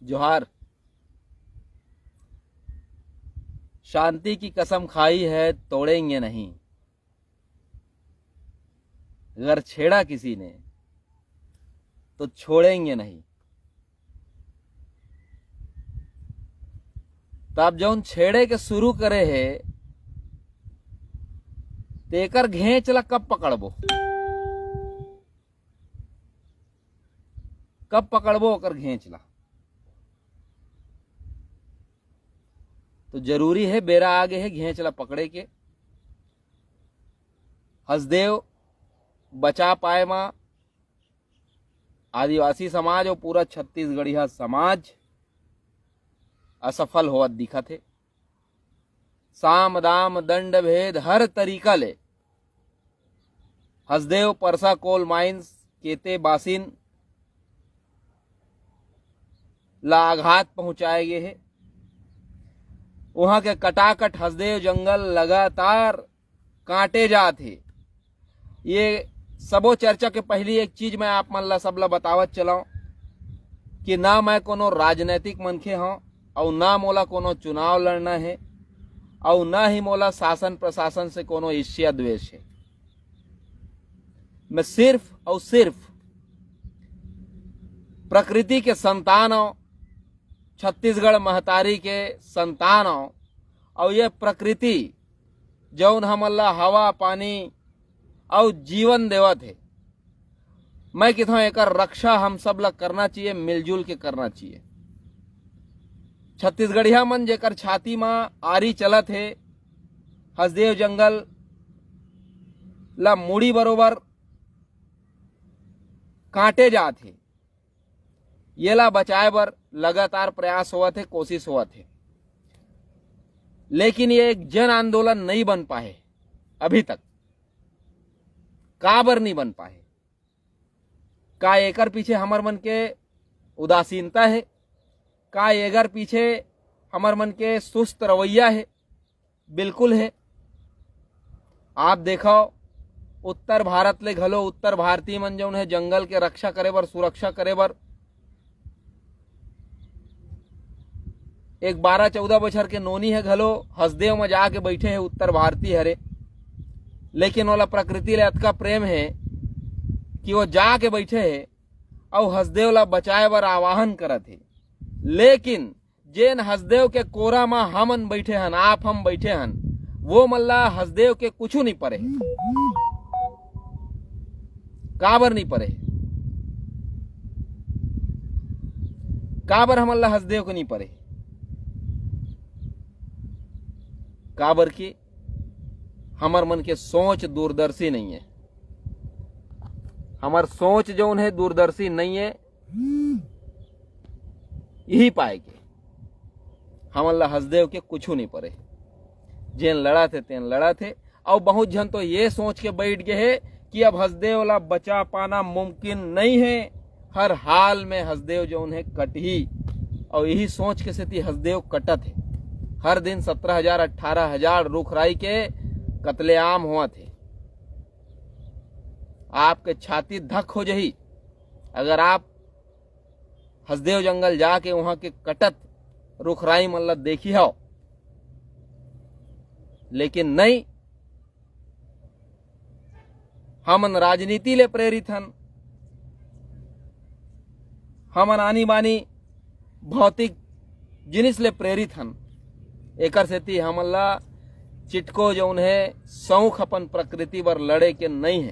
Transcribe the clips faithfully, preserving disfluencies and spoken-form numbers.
जोहार। शांति की कसम खाई है, तोड़ेंगे नहीं। अगर छेड़ा किसी ने, तो छोड़ेंगे नहीं। तब जौन छेड़े के शुरू करे हे, तेकर घेंच ला कब पकड़बो? कब पकड़बो ओकर घेंच ला? तो जरूरी हे, बेरा आगे हे घेंच ला पकड़े के। हसदेव बचा पाए मा आदिवासी समाज अउ पूरा छत्तीसगढ़िया समाज असफल होवत दिखत हे। साम दाम दंड भेद हर तरीका ले हसदेव परसा कोल माइंस केते बासिन ला आघात पहुंचाए गे हे। उहां के कटाकट हसदेव जंगल लगातार काटे जात हे। ये सबो चर्चा के पहली एक चीज मैं आप मन ला, सब ला बतावत चलाऊं कि ना मैं कोनो राजनैतिक मनखे हंव, अउ ना मोला कोनो चुनाव लड़ना हे, अउ ना ही मोला शासन प्रशासन से कोनो ईर्ष्या द्वेष हे। मैं सिर्फ अउ सिर्फ प्रकृति के संतान हंव, छत्तीसगढ़ महतारी के संतान हंव, अउ ये प्रकृति जौन हमन ला हवा, पानी अउ जीवन देवत हे, मैं किथों एकर रक्षा हम सब ला करना चाहिए, मिलजुल के करना चाहिए। छत्तीसगढ़िया मन जेकर छाती मा आरी चलत हे, हसदेव जंगल ला मुड़ी बरोबर काटे जात हे, येला बचाए बर लगातार प्रयास होवत हे, कोशिश होवत हे, लेकिन ये एक जन आंदोलन नहीं बन पाए अभी तक। काबर नहीं बन पाए? का एकर पीछे हमर मन के उदासीनता हे? का एकर पीछे हमर मन के सुस्त रवैया हे? बिल्कुल हे। आप देखो, उत्तर भारत ले घलो उत्तर भारतीय मन जौन हे जंगल के रक्षा करे बर, सुरक्षा करे बर, एक बारह चौदह बछर के नोनी हे घलो हसदेव म जाके बैठे हे, उत्तर भारतीय हरे, लेकिन ओला प्रकृति ले अतका प्रेम हे कि वो जाके बैठे हे अउ हसदेव ला बचाए बर आवाहन करत हे। लेकिन जेन हसदेव के कोरा म हमन बैठे हन, आप हम बैठे हन, वो मन ला हसदेव के कुछु नहीं परे। काबर नहीं परे? काबर हमन ला हसदेव के नहीं परे? काबर कि हमर मन के सोच दूरदर्शी नहीं हे। हमर सोच जौन हे दूरदर्शी नहीं हे। यही पाए के हमन ला हसदेव के कुछु नहीं परे। जेन लड़त हे तेन लड़त हे। अउ बहुत झन तो ये सोच के बैठ गए हे कि अब हसदेव ला बचा पाना मुमकिन नहीं हे। हर हाल में हसदेव जौन हे कटही, अउ यही सोच के सेती हसदेव कटत हे। हर दिन सत्रह हजार, अठारह हजार रुख राई के कत्लेआम होवत हे। आपके छाती धक हो जही अगर आप हसदेव जंगल जाके वहां के कटत रुख राई मन ला देखी हव, लेकिन नहीं, हमन राजनीति ले प्रेरित हन, हमन आनी बानी भौतिक जिनिस ले प्रेरित हन। एकर सेती हमन ला चिटको जौन हे सौंख अपन प्रकृति बर लड़े के नहीं हे।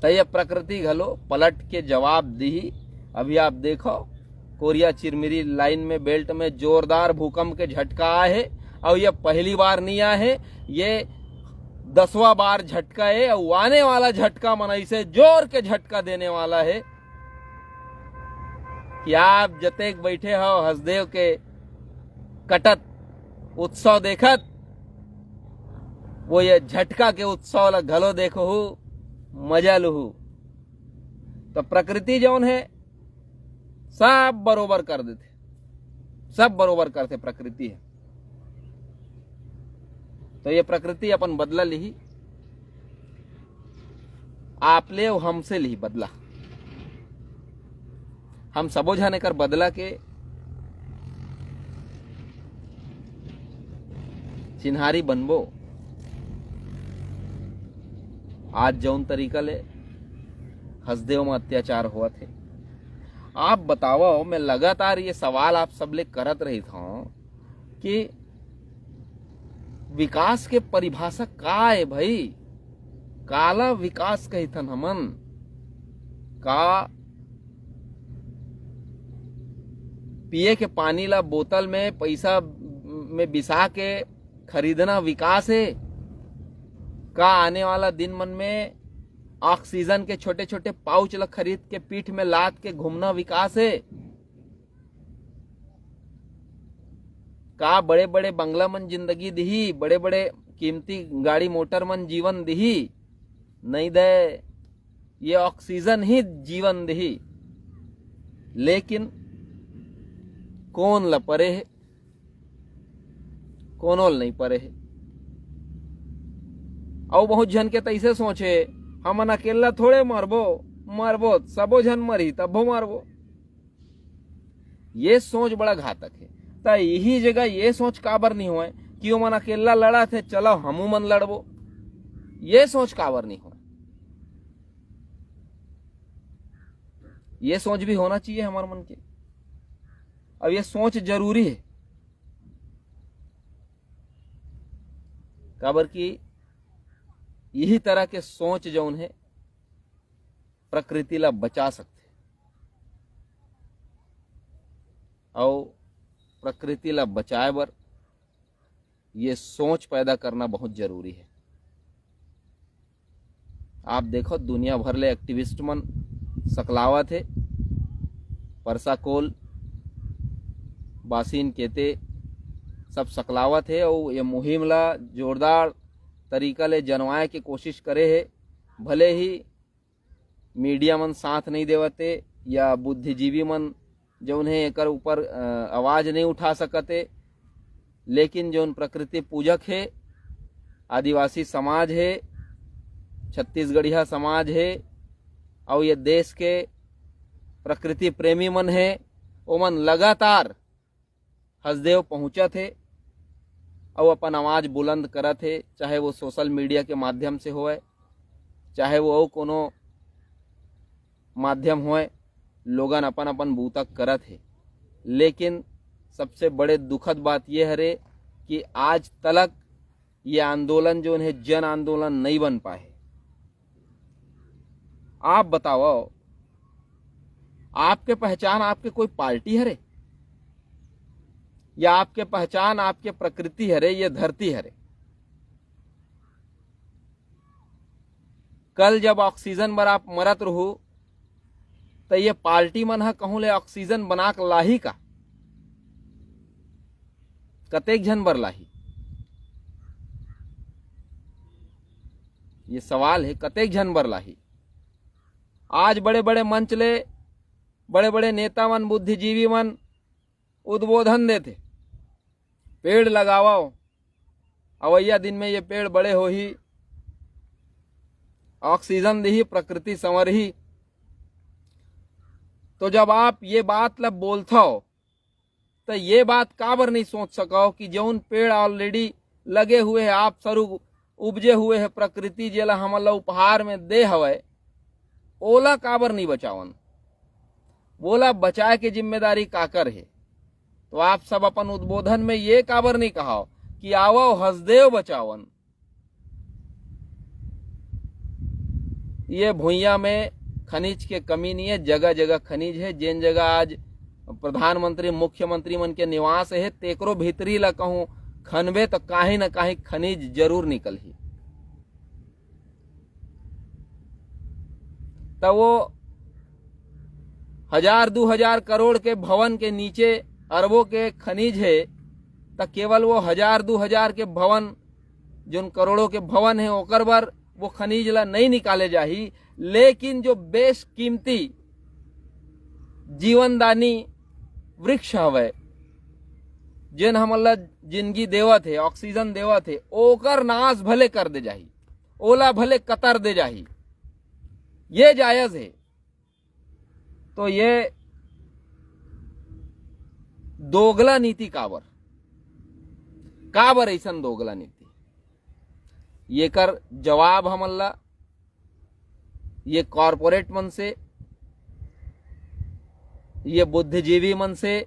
त ये प्रकृति घलो पलट के जवाब दिही। अभी आप देखो, कोरिया चिरमिरी लाइन में, बेल्ट में जोरदार भूकंप के झटका आए हे, अउ ये पहली बार नहीं आए हे, ये दसवां बार झटका हे, अउ आने वाला झटका मन ऐसे जोर के झटका देने वाला हे कि आप जतेक बैठे हो हसदेव के कटत उत्सव देखत, वो ये झटका के उत्सव ला घलो देखहू, मजा लुहू। तो प्रकृति जौन हे, सब बरोबर कर देथे, सब बरोबर करथे प्रकृति हे। तो ये प्रकृति अपन बदला लिही, आप ले अउ हमसे लिही बदला। हम सबो झन एकर बदला के चिन्हारी बनबो। आज जौन तरीका ले हसदेव म अत्याचार होवत हे, आप बतावव, मैं लगातार ये सवाल आप सबले करत रहित हौं कि विकास के परिभाषा का ए भई? काला विकास कहिथन हमन? का पिए के पानी ला बोतल में पैसा में बिसा के खरीदना विकास हे? का आने वाला दिन मन में ऑक्सीजन के छोटे-छोटे पाउच ला खरीद के पीठ में लाद के घूमना विकास हे? का बड़े-बड़े बंगला मन जिंदगी दिही, बड़े-बड़े कीमती गाड़ी मोटर मन जीवन दिही? नइ दय। ये ऑक्सीजन ही जीवन दिही, लेकिन कोन ल परे हे? कोनो ल नइ परे हे। अउ बहुत झन के तइसे सोच हे, "हमन अकेल्ला थोड़े मरबो, मरबो, सबो झन मरही, तभो मरबो।" ये सोच बड़ा घातक हे। त यही जगह ये सोच काबर नइ होय कि ओमन अकेल्ला लड़त हे, चलो हमू मन लड़बो। ये सोच काबर नइ होय? ये सोच भी होना चाहिए हमर मन के। अब ये सोच जरूरी हे, काबर कि यही तरह के सोच जौन हे, प्रकृति ला बचा सकथे। अउ प्रकृति ला बचाए बर ये सोच पैदा करना बहुत जरूरी हे। आप देखो, दुनिया भर ले एक्टिविस्ट मन सकलावत हे, परसा कोल, बासिन केते सब सकलावत हे, अउ ये मुहिम ला जोरदार तरीका ले जनवाए के कोशिश करे हे। भले ही मीडिया मन साथ नइ देवत हे या बुद्धिजीवी मन जौन हे एकर ऊपर, अ, आवाज नइ उठा सकत हे, लेकिन जौन प्रकृति पूजक हे, आदिवासी समाज हे, छत्तीसगढ़िया समाज हे, अउ ये देश के प्रकृति प्रेमी मन हे, ओमन लगातार हसदेव पहुंचत हे अउ अपन आवाज बुलंद करत हे, चाहे वो सोशल मीडिया के माध्यम से होवय, चाहे वो अउ कोनो माध्यम होवय, लोगन अपन अपन बूता करत हे। लेकिन सबसे बड़े दुखद बात ये हरे कि आज तलक ये आंदोलन जोन हे, जन आंदोलन नइ बन पाए हे। आप बतावव, आपके पहचान आपके कोई पार्टी हरे, या आपके पहचान आपके प्रकृति हरे, ये धरती हरे? कल जब ऑक्सीजन बर आप मरत रहू, त ये पार्टी मन ह कहूं ले ऑक्सीजन बना के लाही का? कतेक झन बर लाही? ये सवाल हे, कतेक झन बर लाही? आज बड़े-बड़े मंच ले बड़े-बड़े नेता मन, बुद्धिजीवी मन उद्बोधन देथे, "पेड़ लगावव, अवइया दिन में ये पेड़ बड़े होही, ऑक्सीजन दिही, प्रकृति संवरही।" तो जब आप ये बात ला बोलथव, त ये बात काबर नहीं सोच सकव कि जौन पेड़ already लगे हुए हे, आप सरू उपजे हुए हे, प्रकृति जेला हमन ला उपहार में दे हवय, ओला काबर नहीं बचावन? वोला बचाए के जिम्मेदारी काकर हे? तो आप सब अपन उद्बोधन में ये काबर नहीं कहाव कि आवव हसदेव बचावन? ये भुइयां में खनिज के कमी नहीं हे, जगह जगह खनिज हे। जेन जगह आज प्रधानमंत्री, मुख्यमंत्री मन के निवास हे, तेकरो भीतरी ला कहूं खनबे त काहीं न काहीं खनिज जरूर निकलही। त वो हजार दू हजार करोड़ के भवन के नीचे अरबों के खनिज हे, त केवल वो हजार दू हजार के भवन, जोन करोड़ों के भवन हे, ओकर बर वो खनिज ला नहीं निकाले जाही, लेकिन जो बेशकीमती जीवनदानी वृक्ष हवय, जेन हमन ला जिंदगी देवत हे, ऑक्सीजन देवत हे, ओकर नाश भले कर दे जाही, ओला भले कतर दे जाही, ये जायज हे। तो ये दोगला नीति काबर? काबर अइसन दोगला नीति? येकर जवाब हमन ला ये कॉरपोरेट मन से, ये बुद्धिजीवी मन से,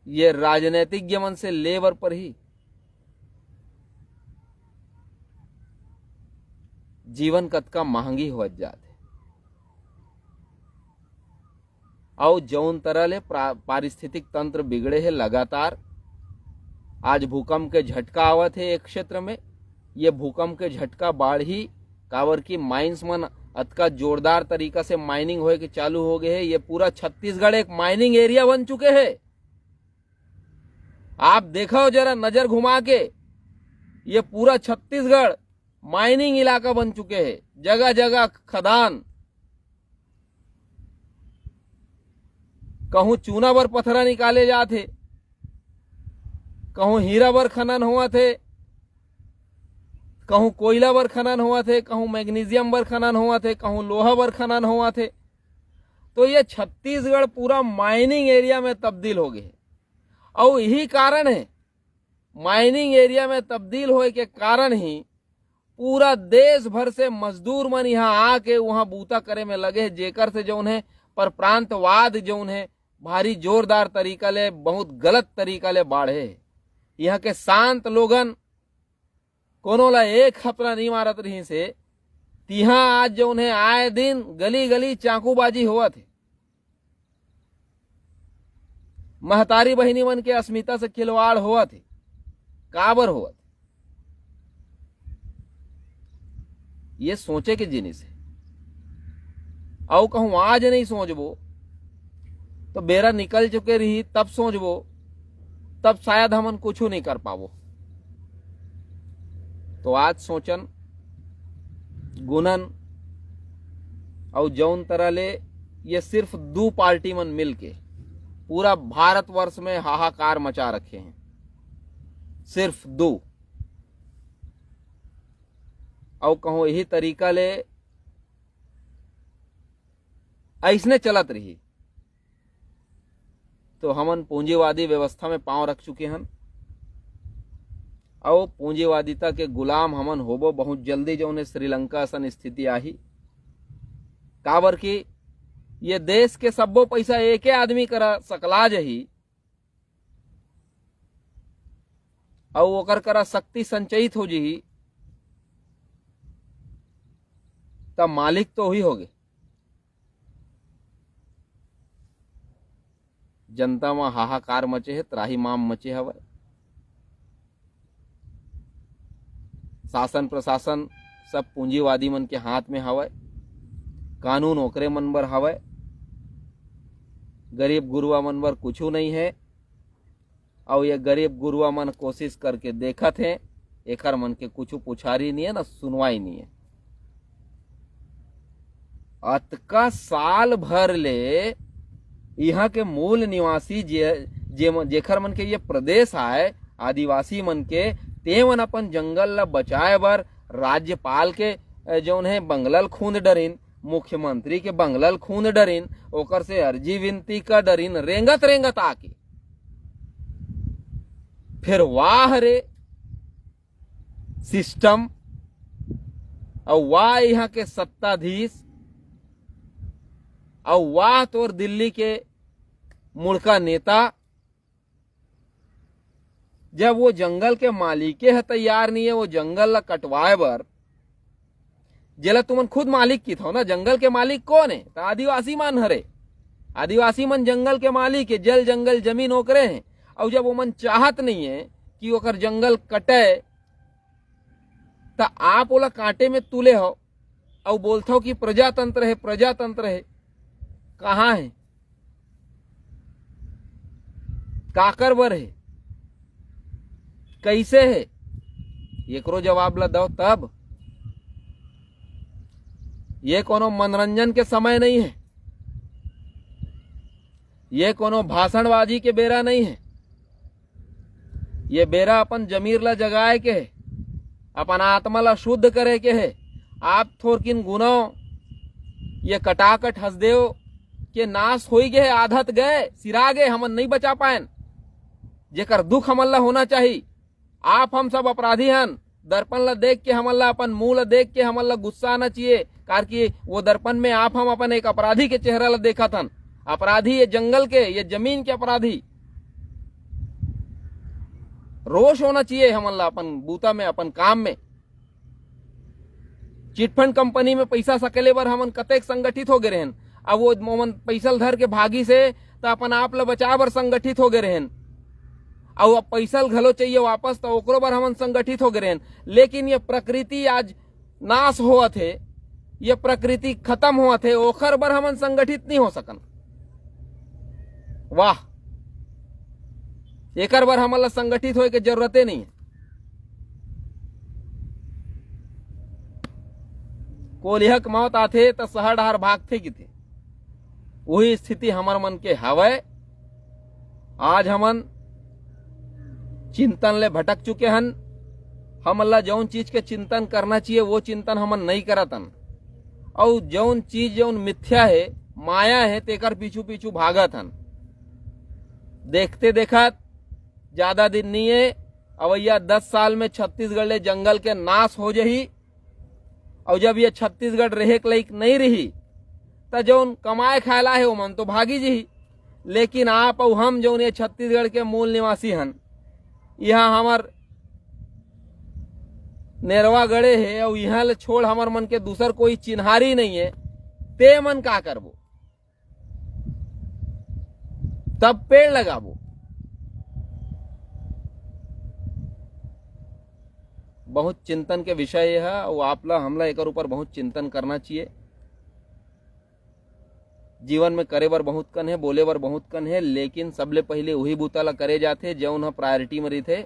ये राजनीतिज्ञ मन से ले बर परही। जीवन कतका महंगी होवत जात हे। अउ जौन तरह ले प्रा-, पारिस्थितिक तंत्र बिगड़े हे लगातार, आज भूकंप के झटका आवत हे एक क्षेत्र में, ये भूकंप के झटका बाढ़ही, काबर कि माइंस मन अतका जोरदार तरीका से माइनिंग होए के चालू हो गए हे। ये पूरा छत्तीसगढ़ एक माइनिंग एरिया बन चुके हे। आप देखो जरा नजर घुमा के, ये पूरा छत्तीसगढ़ माइनिंग इलाका बन चुके हे, जगह जगह खदान। कहूं चूना बर पथरा निकाले जात हे, कहूं हीरा बर खनन होवत हे, कहूं कोयला बर खनन होवत हे, कहूं मैग्नीशियम बर खनन होवत हे, कहूं लोहा बर खनन होवत हे। तो ये छत्तीसगढ़ पूरा माइनिंग एरिया में तब्दील हो गए हे। अउ यही कारण हे, माइनिंग एरिया में तब्दील होए के कारण ही पूरा देश भर से मजदूर मन यहाँ आके वहाँ बूता करे में लगे हे, जेकर से जौन हे पर प्रांतवाद जौन हे भारी जोरदार तरीका ले, बहुत गलत तरीका ले बाढ़े हे। यहाँ के शांत लोगन कोनो ला एक खपरा नहीं मारत रहिस हे, तिहाँ आज जौन हे आए दिन गली गली चाकूबाजी होवत हे। महतारी बहिनी मन के अस्मिता से खिलवाड़ होवत हे। काबर होवत हे? ये सोचे के जिनिस हे। अउ कहूं आज नहीं सोचबो, तो बेरा निकल चुके रही, तब सोचबो, तब शायद हमन कुछू नहीं कर पाबो। तो आज सोचन, गुनन, अउ जौन तरह ले ये सिर्फ दू पार्टी मन मिलके पूरा भारतवर्ष में हाहाकार मचा रखे हे। सिर्फ दू। अउ कहूं यही तरीका ले अइसने चलत रही, तो हमन पूंजीवादी व्यवस्था में पांव रख चुके हन। अउ पूंजीवादिता के गुलाम हमन होबो बहुत जल्दी, जौन श्रीलंका असन स्थिति आही। काबर कि ये देश के सब्बो पैसा एके आदमी करा सकला जही, अउ ओकर करा शक्ति संचयित हो जही, त मालिक तो उही होगे। जनता म हाहाकार मचे हे, त्राही माम मचे हवय। शासन प्रशासन सब पूंजीवादी मन के हाथ में हवय, कानून ओकरे मन बर हवय, गरीब गुरुआ मन बर कुछू नहीं है। अउ ये गरीब गुरुआ मन कोशिश करके देखत हे, एकर मन के कुछू पुछारी नहीं है, ना सुनवाई नहीं है। अतका साल भर ले इहाँ के मूल निवासी जे, जे, जेखर मन के ये प्रदेश आय, आदिवासी मन के, ते मन अपन जंगल ला बचाए बर राज्यपाल के, अ, जौन हे बंगला ल खूंद डरिन, मुख्यमंत्री के बंगला ल खूंद डरिन, ओकर से अर्जी विनती कर डरिन, रेंगत रेंगत आके। फिर वाह रे सिस्टम, अउ वाह इहाँ के सत्ताधीश, अउ वाह तोर दिल्ली के मुड़का नेता। जब वो जंगल के मालिके ह तैयार नहीं है वो जंगल ला कटवाए बर, जेला तुमन खुद मालिक किथव ना, जंगल के मालिक कोन है? त आदिवासी मन हरे। आदिवासी मन जंगल के मालिक है, जल जंगल जमीन ओकरे है। अउ जब ओमन चाहत नहीं है कि ओकर जंगल कटे, त आप ओला काटे में तुले हो, अउ बोलथव कि प्रजातंत्र है, प्रजातंत्र है। कहाँ है? काकर बर है? कैसे है? एकरो जवाब ला दव तब। ये कोनो मनोरंजन के समय नहीं है, ये कोनो भाषणबाजी के बेरा नहीं है। ये बेरा अपन जमीर ला जगाए के हे, अपन आत्मा ला शुद्ध करे के हे। आप थोरकिन गुनव, ये कटाकट हसदेव, के नाश होई गे हे, आधत गए, सिरा गे, हमन नहीं बचा पाएन। जेकर दुख हमन ला होना चाही। आप हम सब अपराधी हन। दर्पण ला देख के हमन ला, अपन मुंह ला देख के हमन ला गुस्सा आना चाहिए, काबर कि वो दर्पण में आप हम अपन एक अपराधी के चेहरा ला देखत हन। अपराधी ये जंगल के, ये जमीन के अपराधी। रोष होना चाहिए हमन ला अपन बूता में, अपन काम में। चिटफंड कंपनी में पैसा सकेले बर हमन कतेक संगठित हो गे रहेन। अब वो मोमन पैसा ल धर के भागी से, त अपन आप ल बचाए बर संगठित हो गे रहेन। अउ अब पैसा ल घलो चाहिए वापस, त ओकरो बर हमन संगठित हो गे रहेन। लेकिन ये प्रकृति आज नाश होवत हे, ये प्रकृति खत्म होवत हे, ओखर बर हमन संगठित नहीं हो सकन। वाह, एकर बर हमन ला संगठित होए के जरूरते नहीं है। कोलिहा के मौत आथे त सहर डहार भागथे किथे, वही स्थिति हमर मन के हवय। आज हमन चिंतन ले भटक चुके हन। हमन ला जौन चीज के चिंतन करना चाहिए, वो चिंतन हमन नहीं करत हन। अउ जौन चीज, जौन मिथ्या हे, माया हे, तेकर पीछू पीछू भागत हन। देखते देखत ज्यादा दिन नहीं है, अवैया दस साल में छत्तीसगढ़ ले जंगल के नाश हो जही। अउ जब ये छत्तीसगढ़ रहे के लायक नहीं रही, त जौन कमाए खाए ला हे, ओमन तो भागी जही। लेकिन आप अउ हम, जौन ये छत्तीसगढ़ के मूल निवासी हन, यहाँ हमर नेरवा गड़े हे, अउ यहाँ ले छोड़ हमर मन के दूसर कोई चिन्हारी नहीं है, ते मन का करबो? तब पेड़ लगाबो। बहुत चिंतन के विषय ये है, अउ आप ला, हमला एकर ऊपर बहुत चिंतन करना चाहिए। जीवन में करे बर बहुत कन हे, बोले बर बहुत कन हे, लेकिन सबले पहिले उही बूता ला करे जाथे, जौन ह प्रायोरिटी में रहिथे।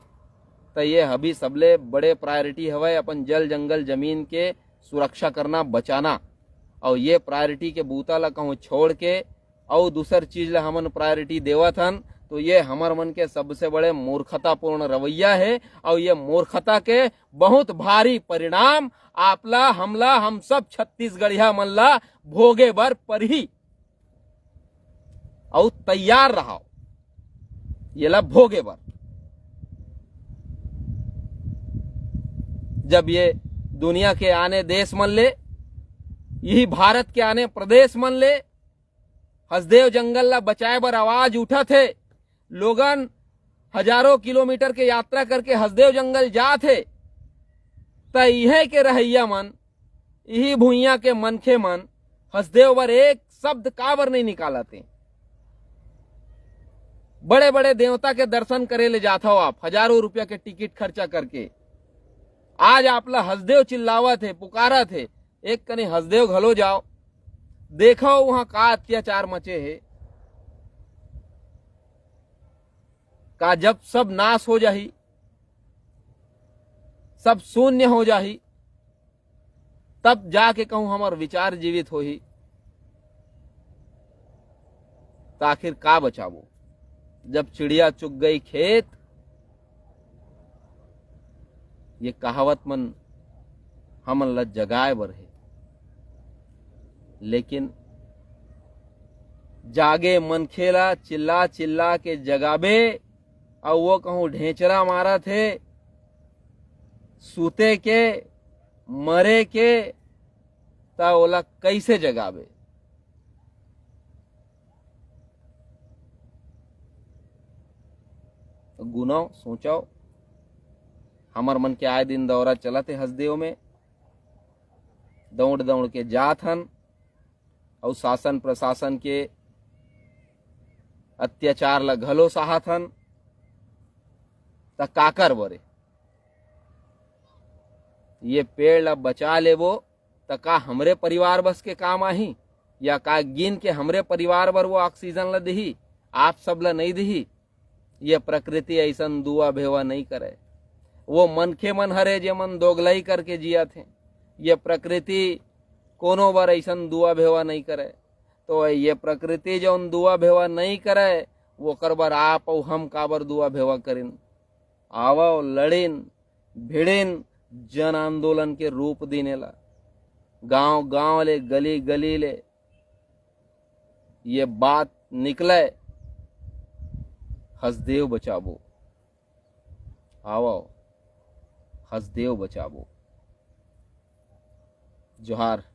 त ये अभी सबले बड़े प्रायोरिटी हवय, अपन जल, जंगल, जमीन के सुरक्षा करना, बचाना। अउ ये प्रायोरिटी के बूता ला कहूँ छोड़ के अउ दूसर चीज ला हमन प्रायोरिटी देवत हन, तो ये हमर मन के सबसे बड़े मूर्खतापूर्ण रवैया हे। अउ ये मूर्खता के बहुत भारी परिणाम आपला, हमला, हम सब छत्तीसगढ़िया मन ला भोगे बर परही। अउ तैयार रहो येला भोगे बर। जब ये दुनिया के आने देश मन ले, यही भारत के आने प्रदेश मन ले हसदेव जंगल ला बचाए बर आवाज उठत हे, लोगन हजारों किलोमीटर के यात्रा करके हसदेव जंगल जात हे, त इहे के रहइया मन, इही भुइयां के मनखे मन हसदेव बर एक शब्द काबर नहीं निकालत हे? बड़े बड़े देवता के दर्शन करे ले जात हो आप, हजारों रुपया के टिकट खर्चा करके। आज आप ला हसदेव चिल्लावत हे, पुकारत हे, एक कनी हसदेव घलो जाओ, देखो वहां का अत्याचार मचे हे। का जब सब नाश हो जाही, सब शून्य हो जाही, तब जाके कहूं हमर विचार जीवित होही। त आखिर का बचाबो? जब चिड़िया चुग गई खेत, ये कहावत मन हमन ला जगाए बर हे। लेकिन जागे मनखे ला चिल्ला चिल्ला के जगाबे, अउ वो कहूं ढेंचरा मारत हे सूते के, मरे के, त ओला कइसे जगाबे? गुनो सोचो, हमर मन के आए दिन दौरा चलत हे हसदेव में, दौड़ दौड़ के जात हन, अउ शासन प्रशासन के अत्याचार ला घलो सहत हन, त काकर बरे? ये पेड़ ला बचा लेबो, त का हमरे परिवार बस के काम आही, या का गिन के हमरे परिवार बर वो ऑक्सीजन ला दिही, आप सब ला नहीं दिही? ये प्रकृति अइसन दुआ भेवा नहीं करे। वो मनखे मन हरे, जे मन दोगलई करके जियत हे। ये प्रकृति कोनो बर अइसन दुआ भेवा नहीं करे। तो ये प्रकृति जौन दुआ भेवा नहीं करे, ओकर बर आप अउ हम काबर दुआ भेवा करिन? आवव, लड़िन, भिड़िन, जन आंदोलन के रूप दिन एला। गांव गांव ले, गली गली ले, ये बात निकले, हसदेव बचाबो। आवव, हसदेव बचाबो। जोहार।